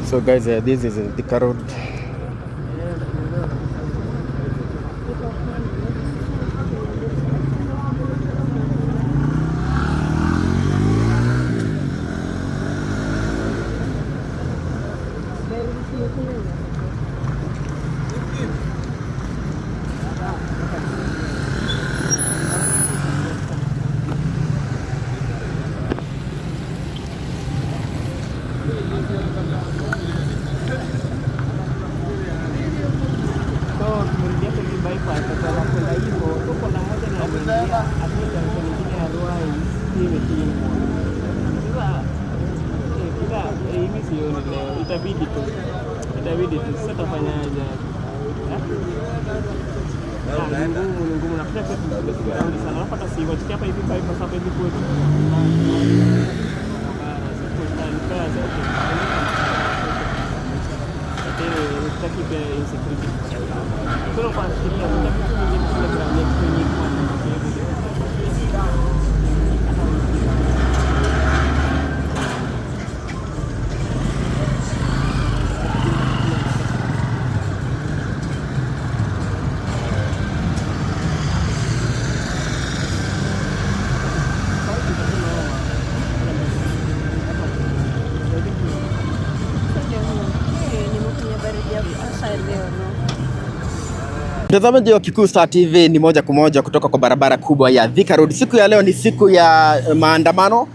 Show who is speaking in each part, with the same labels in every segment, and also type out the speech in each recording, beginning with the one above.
Speaker 1: So guys, this is Thika Road.
Speaker 2: So tumerudia hapo hivi bypass, sasa la kwenda hivyo tuko na moja na inaingia hapo junction nyingine ya Ruai hii imefungwa. Sasa kila hivi sioni leo, itabidi tu sasa tafanyaje? Eh? Ah, ni ngumu, ni ngumu. Nafikiri pia tumepiga raundi sana. Alafu hata si wachikia hapa hivi bypass hapa hivi kwetu. Barabara, sasa okay. Lakini sitaki pia insecurity. Sio kwa nafikiria itabidi tu niingie kule ground next week kwa sababu.
Speaker 3: Nimekunywa baridi ya kutosha leo no.
Speaker 1: Mtazamaji wa Kikuyu Star TV, ni moja kwa moja kutoka kwa barabara kubwa ya Thika Road. Siku ya leo ni siku ya maandamano,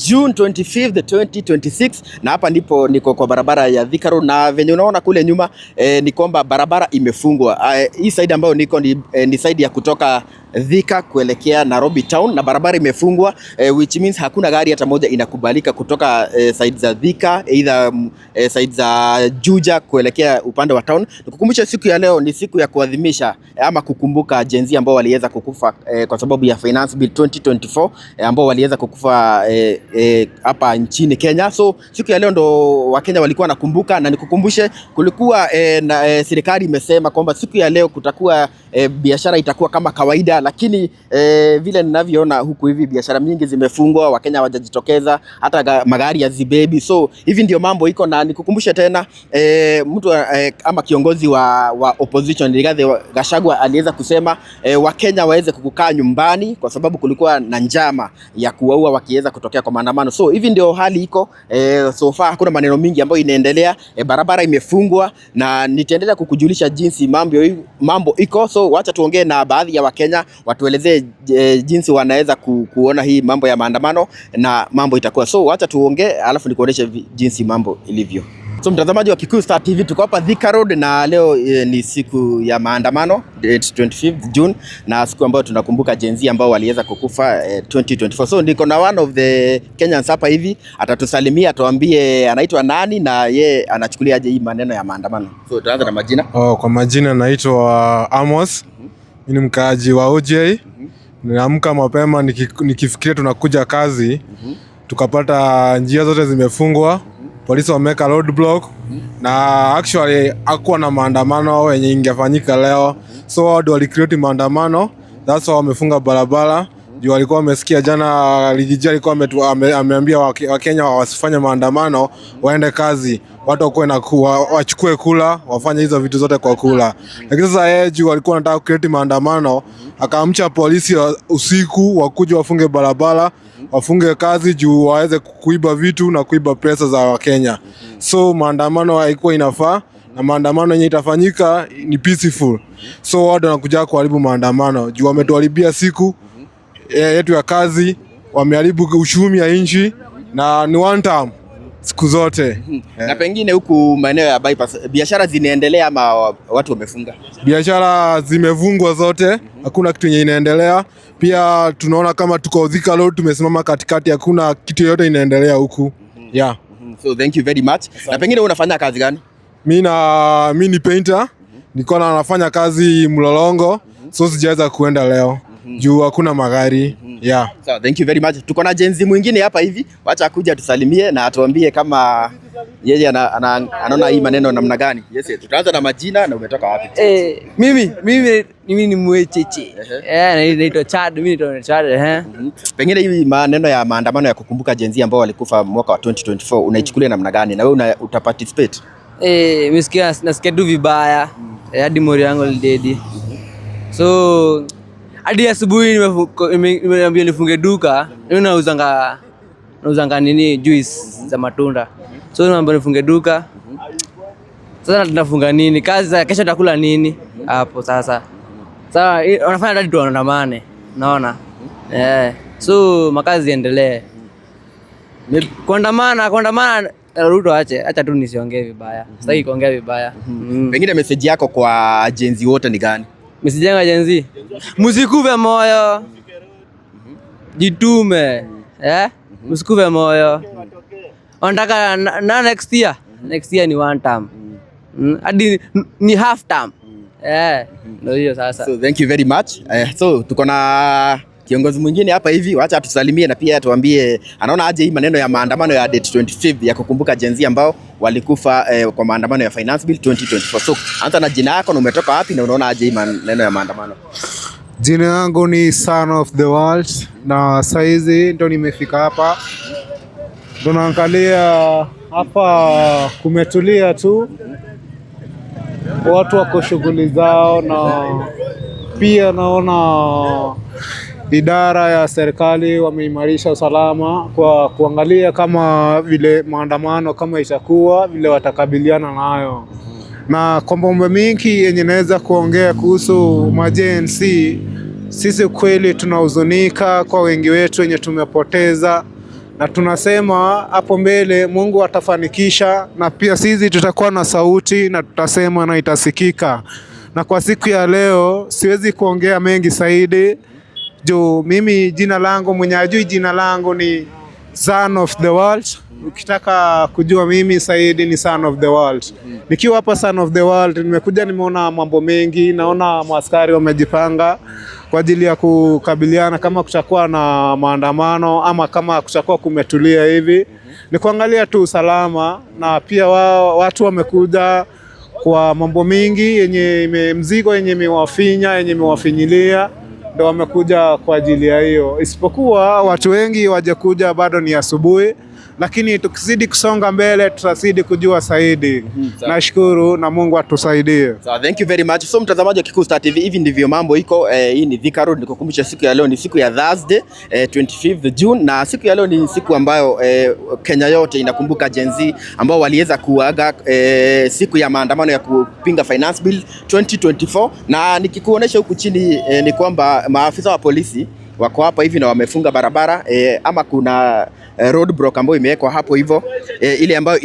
Speaker 1: June 25 2026, na hapa ndipo niko kwa barabara ya Thika Road, na venye unaona kule nyuma ni kwamba barabara imefungwa. Hii side ambayo niko ni side ya kutoka Thika kuelekea Nairobi town, na barabara imefungwa, which means hakuna gari hata moja inakubalika kutoka side za Thika, either side za Juja kuelekea upande wa town. Nikukumbusha, siku ya leo ni siku ya kuadhimisha ama kukumbuka Gen Z ambao waliweza kukufa kwa sababu ya Finance Bill 2024, ambao waliweza kukufa hapa nchini Kenya. So siku ya leo ndo Wakenya walikuwa wanakumbuka, na nikukumbushe kulikuwa na serikali imesema kwamba siku ya leo kutakuwa biashara itakuwa kama kawaida, lakini vile ninavyoona huku hivi biashara mingi zimefungwa, Wakenya hawajajitokeza, hata magari hazibebi. So hivi ndio mambo iko, na nikukumbushe tena mtu ama kiongozi wa opposition Rigathi Gachagua aliweza kusema Wakenya waweze kukaa nyumbani kwa sababu kulikuwa na njama ya kuwaua wakiweza kutokea kwa maandamano. So hivi ndio hali iko so far hakuna maneno mingi ambayo inaendelea. Barabara imefungwa na nitaendelea kukujulisha jinsi mambo iko. So wacha tuongee na baadhi ya Wakenya watuelezee jinsi wanaweza kuona hii mambo ya maandamano na mambo itakuwa. So wacha tuongee, alafu nikuoneshe jinsi mambo ilivyo. So mtazamaji wa Kikuyu Star TV, tuko hapa Thika Road na leo ni siku ya maandamano, date 25th June, na siku ambayo tunakumbuka Gen Z ambao waliweza kukufa 2024. So niko na one of the Kenyans hapa hivi, atatusalimia, atuambie anaitwa nani na ye anachukuliaje hii maneno ya maandamano. So tuanze na majina.
Speaker 4: Oh, kwa majina naitwa Amos. Mimi ni mkaaji wa OJ. Niliamka mapema nikifikiria tunakuja kazi, tukapata njia zote zimefungwa, polisi wameweka roadblock, na actually hakuwa na maandamano yenye ingefanyika leo, so wao ndio walicreate maandamano, that's why wamefunga barabara juu walikuwa wamesikia jana Riggy G alikuwa ameambia Wakenya wasifanye maandamano, waende kazi, watu wakuwe na wachukue kula, wafanye hizo vitu zote kwa kula. Lakini sasa yeye juu walikuwa wanataka create maandamano, akaamsha polisi usiku wakuja wafunge barabara, wafunge kazi juu waweze kuiba vitu na kuiba pesa za Wakenya. So maandamano haikuwa inafaa na maandamano yenye itafanyika ni peaceful. So watu wanakuja kuharibu maandamano juu wametuharibia siku yetu ya kazi, wameharibu uchumi ya nchi na ni one term siku zote.
Speaker 1: Na pengine huku maeneo ya bypass biashara zinaendelea ama watu wamefunga?
Speaker 4: Biashara zimefungwa zote, hakuna kitu yenye inaendelea. Pia tunaona kama tuko Thika Road, tumesimama katikati, hakuna kitu yoyote inaendelea huku. Yeah.
Speaker 1: So thank you very much. Na pengine wewe unafanya kazi gani?
Speaker 4: Mi ni painter, niko na nafanya kazi Mlolongo, so sijaweza kuenda leo. Juu hakuna magari. Yeah.
Speaker 1: So, thank you very much. Tuko na Gen Z mwingine hapa hivi, wacha akuja tusalimie na atuambie kama yeye anaona hii maneno namna gani. Yes. Tutaanza na majina na umetoka wapi?
Speaker 5: Mimi ni mwecheche. Naitwa Chad, mimi naitwa Chad.
Speaker 1: Pengine hii maneno ya maandamano ya kukumbuka Gen Z ambao walikufa mwaka wa 2024 unaichukulia namna gani? Na wewe utaparticipate?
Speaker 5: Mimi nasikia tu vibaya. Hadi mori yangu alidedi. So hadi asubuhi nimeambiwa nifunge duka. Mimi nauzanga nini, juice za matunda. So nimeambiwa nifunge duka. Sasa tunafunga nini? Kazi za kesho tutakula nini? Hapo sasa. Sasa wanafanya hadi tuandamane. Unaona? So makazi endelee. Kuandamana Ruto ache, acha tu nisiongee vibaya. Sitaki kuongea vibaya.
Speaker 1: Pengine message yako kwa Gen Z wote ni gani?
Speaker 5: Message yangu ya Gen Z. Msikufe moyo. Jitume. Msikufe moyo. Wanataka na next year. Next year ni one term. Hadi ni half term. Ndio hiyo sasa.
Speaker 1: So thank you very much. So tuko na kiongozi mwingine hapa hivi, wacha atusalimie na pia atuambie anaona aje hii maneno ya maandamano ya date 25 ya kukumbuka Gen Z ambao walikufa kwa maandamano ya Finance Bill 2024. So anza na jina yako na umetoka wapi na unaona aje hii maneno ya maandamano?
Speaker 6: Jina yangu ni Son of the World na saizi ndo nimefika hapa, ndo naangalia hapa, kumetulia tu, watu wako shughuli zao, na pia naona idara ya serikali wameimarisha usalama kwa kuangalia kama vile maandamano kama itakuwa vile watakabiliana nayo. Na kwa mambo mingi yenye naweza kuongea kuhusu ma-Gen Z, sisi kweli tunahuzunika kwa wengi wetu wenye tumepoteza, na tunasema hapo mbele Mungu atafanikisha, na pia sisi tutakuwa na sauti na tutasema na itasikika. Na kwa siku ya leo siwezi kuongea mengi zaidi juu mimi jina langu, mwenye ajui jina langu ni Son of the World. Ukitaka kujua mimi Saidi ni Son of the World. Nikiwa hapa Son of the World, nimekuja nimeona mambo mengi, naona maaskari wamejipanga kwa ajili ya kukabiliana kama kutakuwa na maandamano ama kama kutakuwa kumetulia hivi. Ni kuangalia tu usalama, na pia wao watu wamekuja kwa mambo mingi yenye mzigo yenye imewafinya yenye imewafinyilia ndo wamekuja kwa ajili ya hiyo, isipokuwa watu wengi wajakuja bado ni asubuhi, lakini tukizidi kusonga mbele tutazidi kujua zaidi. Nashukuru na Mungu atusaidie.
Speaker 1: So, thank you very much. So mtazamaji wa Kikuyu Star TV, hivi ndivyo mambo iko. Hii ni Thika Road. Nikukumbusha siku ya leo ni siku ya Thursday, 25th June, na siku ya leo ni siku ambayo Kenya yote inakumbuka Gen Z ambao waliweza kuaga siku ya maandamano ya kupinga Finance Bill 2024, na nikikuonesha huku chini ni kwamba maafisa wa polisi wako hapa hivi na wamefunga barabara ama kuna roadblock ambayo imewekwa hapo hivyo ile ambayo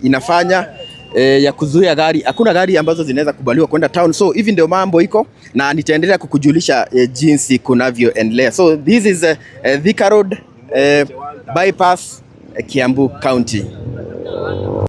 Speaker 1: inafanya ya kuzuia gari. Hakuna gari ambazo zinaweza kubaliwa kwenda town. So hivi ndio mambo iko na nitaendelea kukujulisha jinsi kunavyoendelea. So this is Thika Road bypass, Kiambu County.